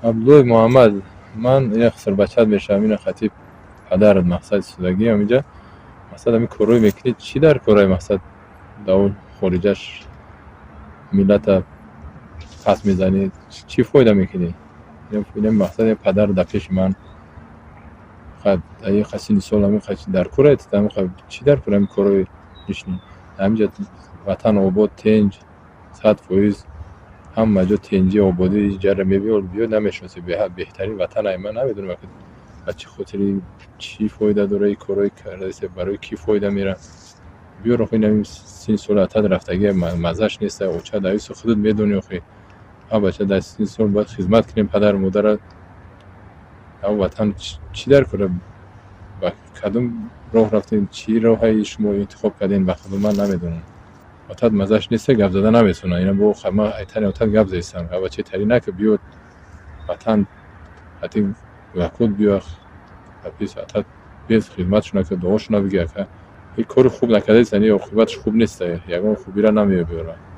Абдуллои Муҳаммад, ман ина хусурбачат мешавам, ина хати падарат мақсад истодагиам инҷа. Мақсад, ҳамин корҳое мекунӣ, чӣ дар кораи, мақсад, давол хориҷаш миллата пас мезанӣ, чӣ фоида мекунӣ? Ина мақсад, падар дар пеши ман синни сол дар кора, чӣ дар кора ҳамин корҳои лишний? Ҳаминҷа ватан обод, тинҷ, 100%, ҳама ҷо тинҷӣ, ободӣ. Ҷара мебиёр, биё, намешиносӣ, беҳтарин ватан ай. Ман намедонам, ба чӣ хотири, чӣ фоида дора ин корҳое кардаист, барои кӣ фоида меравад. Биёр охи, ин синни соли атат рафтагӣ, маззаш нест. Оча даису худат медонӣ охи, ҳа бача, дар синни сол бояд хизмат кунем падару модарра. Ватан чӣ дар кора, ба кадом роҳ рафтем, чӣ роҳае шумо интихоб кардем, ба худо ман намедонам. Отат маззаш нест, гап зада наметавонад. Ина бо ман айтани отат гап заистам. Бача, тарӣ нака, биё ватан хати кӯдакот, биё атат без хизматшона ка, дуошона бигир, ака. Ин кори хуб накардаист, яъне оқибаташ хуб нест, ягон хубиро намеёбад.